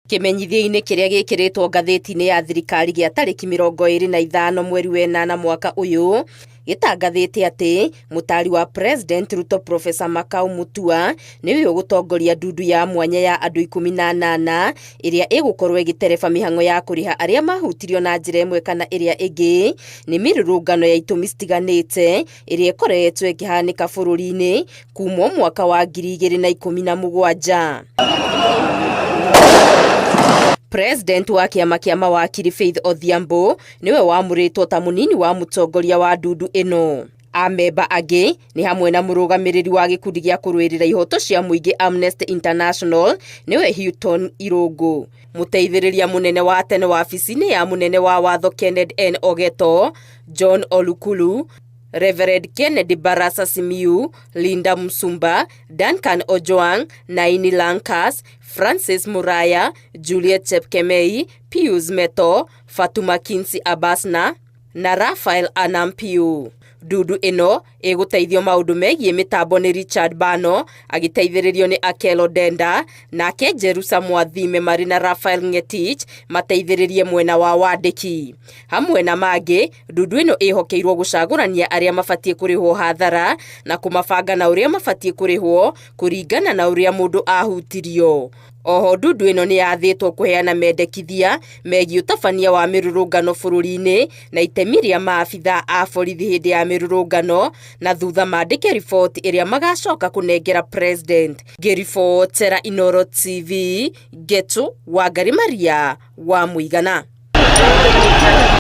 Kĩmenyithia-inĩ kĩrĩa gĩkĩrĩtwo ngathĩti-inĩ ya thirikari gĩa tarĩki 25 mweri wa ĩnana mwaka ũyũ, gĩtangathĩte atĩ mũtaari wa President Ruto Professor Makau Mutua nĩwe ũgũtongoria ndundu ya mwanya ya andũ 18 ĩrĩa ĩgũkorwo ĩgĩtereba mĩhang'o ya kũrĩha arĩa mahutirio na njĩra ĩmwe kana ĩrĩa ĩngĩ nĩ mĩrũrũngano ya itũmi citiganĩte ĩrĩa ĩkoretwo ĩkĩhanĩka bũrũri-inĩ kuma mwaka wa 2017. President wa kĩama kĩa mawakiri Faith Odhiambo nĩwe wamũrĩtwo ta mũnini wa mũtongoria wa ndundu ĩno. Amemba angĩ nĩ hamwe na mũrũgamĩrĩri wa gĩkundi gĩa kũrũĩrĩra ihoto cia mũingĩ Amnesty International nĩwe Houghton Irũngũ, mũteithĩrĩria mũnene wa tene wabici-inĩ ya mũnene wa watho Kenneth N Ogeto, John Olukulu, Reverend Kennedy Barasa Simiyu, Linda Msumba, Duncan Ojwang, Naini Lankas, Francis Muraya, Juliet Chepkemei, Pius Meto, Fatuma Kinsi Abbas na Raphael Anampiu. Ndundu ĩno ĩgũteithio maũndũ megiĩ mĩtambo nĩ Richard Bano agĩteithĩrĩrio nĩ Akelo Denda, nake Jerusa Mwathime marĩ na Raphael Ngetich mateithĩrĩrie mwena wa wandĩki. Hamwe na mangĩ, ndundu ĩno ĩhokeirwo gũcagũrania arĩa mabatiĩ kũrĩhwo hathara na kũmabanga na ũrĩa mabatiĩ kũrĩhwo kũringana na ũrĩa mũndũ ahutirio. Oho ndundu ĩno nĩ yathĩtwo kũheana mendekithia megiĩ ũtabania wa mĩrũrũngano bũrũri-inĩ na itemi rĩa maabitha a borithi hĩndĩ ya mĩrũrũngano na thutha mandĩke riboti ĩrĩa magacoka kũnengera President. Ngĩribotera Inooro TV, Ngetu Wangari Maria wa Mũigana.